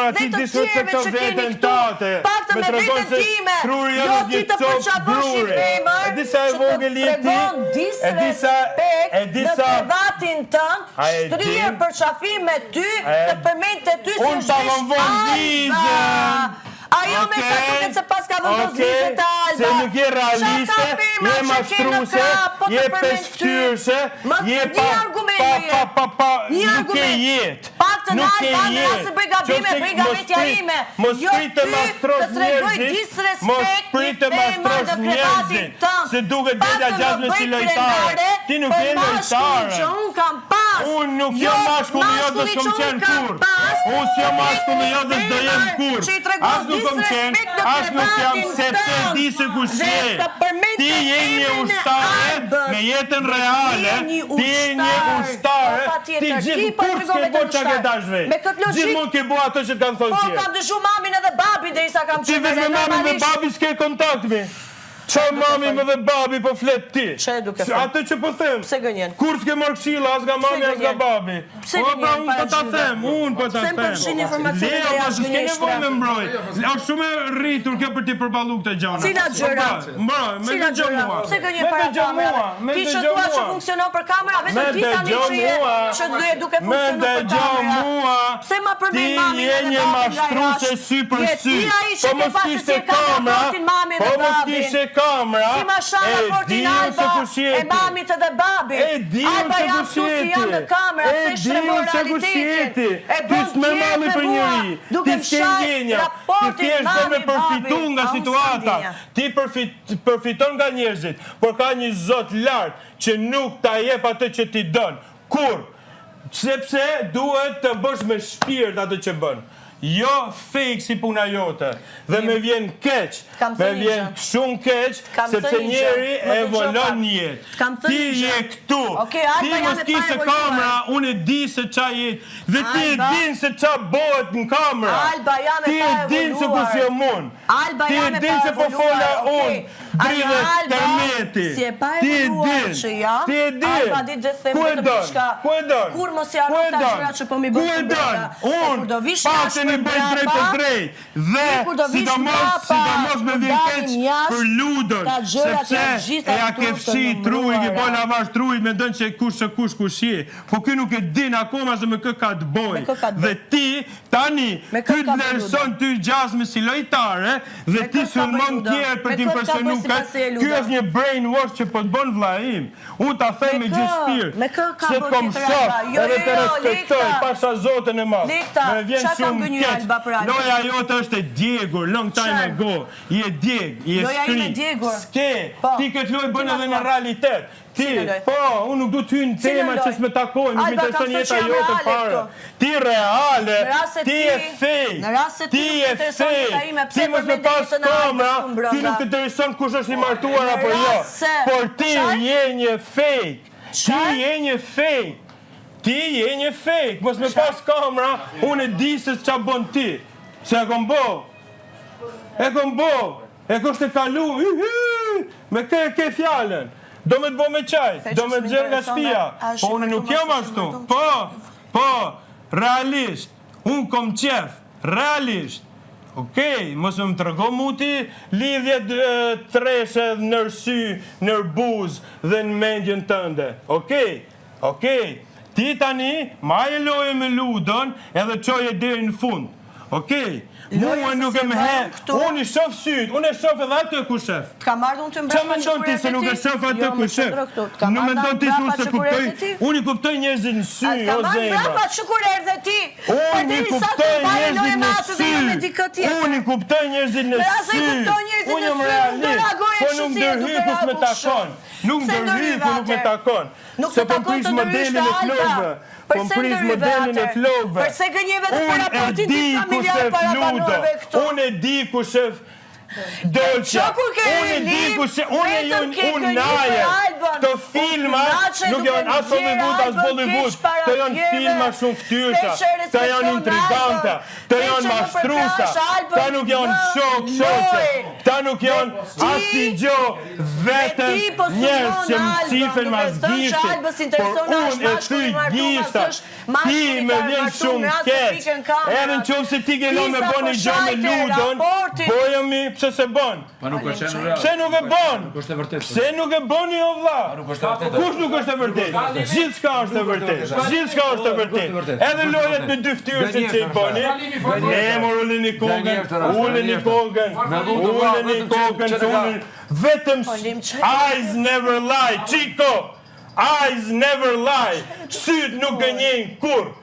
Zemra, dhe ti të tjerëve disrespekton që keni veten këtu, tate. paktën Me me tregon veten se time, truri jo jot është ti një të copë përqafosh një gruri. femër E di sa e që të vogël je ti? tregon E di sa disrespekt e di në sa krevatin tënd, A e shtrirë din? përqafim me ty, E të përmendte ty si Unë është ta vesh kam vënë Alba. vizën. Ajo me sa Okej, duket se paska vendos okej, vizën të Alba. Se nuk je Qa realiste, ka femra je që ke në mashtruse, krah, po të je përmend ty. pesftyrëse, Më je një pa argument pa më pa jep. pa pa Një nuk ke argument. jetë. Paktën Nuk ke Alba, në rast jetë. se bëj gabime, Qofse bëj nga mos vetja prit- ime. Mos Jo prit të ty mashtrosh të tregoj njerëzit, mos disrespekt prit një të femër mashtrosh në krevatin njerëzit, tënd. se duket vetja Paktën më gjasme bëj si lojtare. krenare Ti nuk për je mashkullin lojtare. që unë kam pas. Unë nuk Jo jam mashkulli jot dhe mashkulli s'kom që unë qenë kam kurrë. pas, Unë s'jam mashkulli jot dhe s'do jem femër kurrë. që i tregon As nuk kom qenë, disrespekt në as nuk jam krevatin sepse tënd. di se kush Dhe je. të përmendte Ti je një emrin e ushtare Albës. me jetën Dhe ti reale, je një ti je një ushtar. ushtare, Po, ti patjetër, gjithë ti po kurrë tregon s'ke vetëm bërë çka ke ushtar. dash vetë. Me këtë logjik- Gjithmonë ke bo ato që të kanë thënë Po, tjerë. kam dëgju mamin edhe babin derisa kam Ti qenë veç me re, mamin dhe normalisht. babi s'ke kontakt mi. Qa mami me dhe babi po flet ti? Çe duke Se thënë? Atë që po them. Pse gënjen? Kur s'ke marrë këshilla as nga mami as nga gënjen? babi. Pse Po pra gënjen unë po para ta gjithëve? them, unë po ta Pse më them. përfshin informacionet Leo, e po jashtë s'ke nevojë gënjeshtra? me mbroj. Është shumë e rritur kjo për t'i përballu këtë gjëra. Cila gjëra? Mbroj, me Cila dëgjoj gjëra? mua. Pse gënjen Me para dëgjoj kamerave? mua, me Ti që dëgjoj thua që mua. funksionon për kamera, vetëm Me ti tani dëgjoj që je mua. që do je duke Me funksionuar për dëgjoj kamera. mua. Pse ma përmend Ti mamin je edhe një babin nga mashtruse jashtë? sy për Je sy. ti ai që Po ke mos pasë si kishte e ka kamera, raportin mami po dhe mos babin. kishte kamera, Si ma sha e raportin di unë se Alba kush je e ti. mamit edhe babit. E di unë Alba se jam kush këtu je si jam ti. në kamera, E pse di shtrembon unë se kush je realitetin. ti. E Ti bën s'me tjerë malli me për mua, njeri. duke Ti më s'ke shaj ndjenja. Ti raportin thjesht do me mami përfitu babi. nga A unë s'kam situata. ndjenja. Ti përfit, përfiton nga njerëzit, por ka një zot lart që nuk ta jep atë që ti don. Kur? Sepse duhet të bësh me shpirt atë që bën. Jo fake si puna jote. Dhe me vjen keq. Kam Me thënë një vjen gjë. shumë keq Kam sepse thënë një gjë. njeri Më dëgjoj evolon pak. në jetë. Kam thënë Ti një gjë. je këtu. Okej, Alba, Ti jam mos e kishe paevoluar. kamera, unë e di se qa je. Dhe ti e Alba. din se qa bëhet në kamera. Alba, jam e Ti e din se kush paevoluar. jam unë. Alba, Ti jam e e din se po paevoluar, fola okej. unë. Dridhet Alba, tërmeti. si e Ti e paevoluar din. që jam, Ti e din. Alba di të them Ku e vetëm don? diçka. Ku e don? Kur mos i harro Ku e këta don? gjëra që po mi Ku bën e këtu don? brenda? Se Unë kur do vish jashtë paktën i për bëj drejt për mbrapa, drejt. Dhe ti kur do vish sidomos mbrapa, sidomos me kur vjen dalim keq jashtë, për Ludon, ta gjërat sepse janë gjitha e ja këtu ke të fshi trui, ke bën numëruara. lavash truit, mendon që kush se kush kush je. Po ky nuk e din akoma se me kë ka të boj. Me kë ka të Dhe bëj? ti tani Me kë ky ka të bëj vlerëson ty gjasme si lojtare dhe Me ti kë ka bëj sulmon Ludo? tjerë për Me të kë ka bëj impresonu si kët. pasi e Ky Ludo? është një brainwash që po të bën vlla im. Unë ta them Me me gjithë kë? shpirt. Me kë ka Se bërë të kom tjetër shoh, Alba? Jo, edhe jo, të jo, respektoj, Lekta. pasha Zotin e madh. Lekta, Me vjen qa kam shumë gënjy keq. Alba për Alba? Loja jote është e djegur, long time Çfarë? ago. Je djeg, je Loja ime skri. djegur. S'ke, Po. ti këtë lojë Ti bën ma edhe thua. në realitet. Ti, Cila lojë? po, unë nuk du të hy në Cila tema që lojë? s'më takojnë, nuk më Alba, kam intereson thënë jeta që jam jote reale fare. këtu. Ti reale, Në rast se ti ti- je fake. në rast se ti ti nuk je të intereson fake. jeta ime, pse Ti mos me përmende pas jetën e Albës kamera, këtu mbrënda? ti nuk të intereson kush është i martuar Në apo jo. rast se- Por ti Çfarë? je një fake. Ti Çfarë? je një fake. Ti je një fake. Mos me pas kamera, unë e di se ç'a bën ti. Se e kom bo. E kom bo. E kush të kalu. Hy, hy, me ke ke fjalën. Do me të bo me qaj, The do që me të s'më gjerë nga intereson, shtëpia. a është Po i unë nuk martuar, jam s'është i ashtu. martuar? Po, po, realisht, unë kom qef, realisht. Okej, mos më më trego mu ti lidhjet e, treshe nër sy, nër buz dhe në mendjen tënde. Okej, okej. Ti tani maje loje me Ludon edhe çoje deri në fund. Okej, Loja mua se nuk si e e më bëjmë he, këtu. unë i shoh syt, unë e shoh edhe atë ku shef. Të kam ardhur unë të Qa mbrapa që mendon kur ti se erdhe nuk e ti? shoh atë Jo, ku më shef? qëndro këtu. Të kam Nuk ardhur mendon ti se unë mbrapa se që kur kuptoj, erdhe ti? unë i kuptoj njerëzit në sy, A të o kam ardhur zemra. mbrapa që kur erdhe ti? Unë i Përderisa kuptoj të mbaj njerëzit loje me në atë dhe jo sy. me dikë tjetër. Unë i kuptoj njerëzit në Në rast se sy. i kupton njerëzit Unë në jam sy, nuk do realist. reagoje Po kështu nuk si je ndërhyj duke kur s'më reagu kështu. takon. Nuk Pse ndërhyj ndërhyve kur nuk më atëherë? takon. Nuk Se të po takon prish të ndërhysh modelin të e Alba. flokëve. Po Përse prish ndërhyve modelin e atëherë? flokëve. Përse gënjeve dhe për Unë e raportin di tim kush familjar e para Ludo. banorëve këtu? Unë e di kush e... Dolqa, Që kur ke unë e di lim, kush, unë e vetëm ju, ke unë gënjy në për ajër. Albën. Këto U filma kënaqe nuk duke janë as nxjerrë Hollywood, as Albën Bollywood. keq para Këto janë tjerëve. filma shumë fytyrësha, Te që këto janë respekton intriganta, Albën, këto te janë që nuk mashtrusa, përkrash Albën këta nuk janë në shok, shoqe, lojë. këta nuk janë ti- asnjë gjë, vetëm ti po sulmon njerëz që më Albën, cifen duke mas thënë që gishtit, Albës por intereson unë është e mashkulli thyj i martuar, gishta, as është mashkulli ti i më vjen martuar, shumë në rast se keq, piken kamerat. edhe në qoftë se ti ke Ti lënë me sa bën po një gjë me shajte Ludon, raportin. bojemi, pse se bën? Pa nuk është qenë real. Pse nuk e bën? Nuk është e vërtetë. Pse nuk e bëni o vlla? Nuk është e vërtetë. Kush nuk është e vërtetë? Gjithçka është e vërtetë. Gjithçka është e vërtetë. Edhe lojët me dy fytyrë që i bëni. Ne mor uleni kokën, Gënjeshtër është, uleni gënjeshtër. kokën, Me lutë vlla, uleni vetëm që- kokën, që se ne ka- unë vetëm Olim, çe- eyes never lie, Chico. Eyes never lie. Syt nuk gënjejnë kur.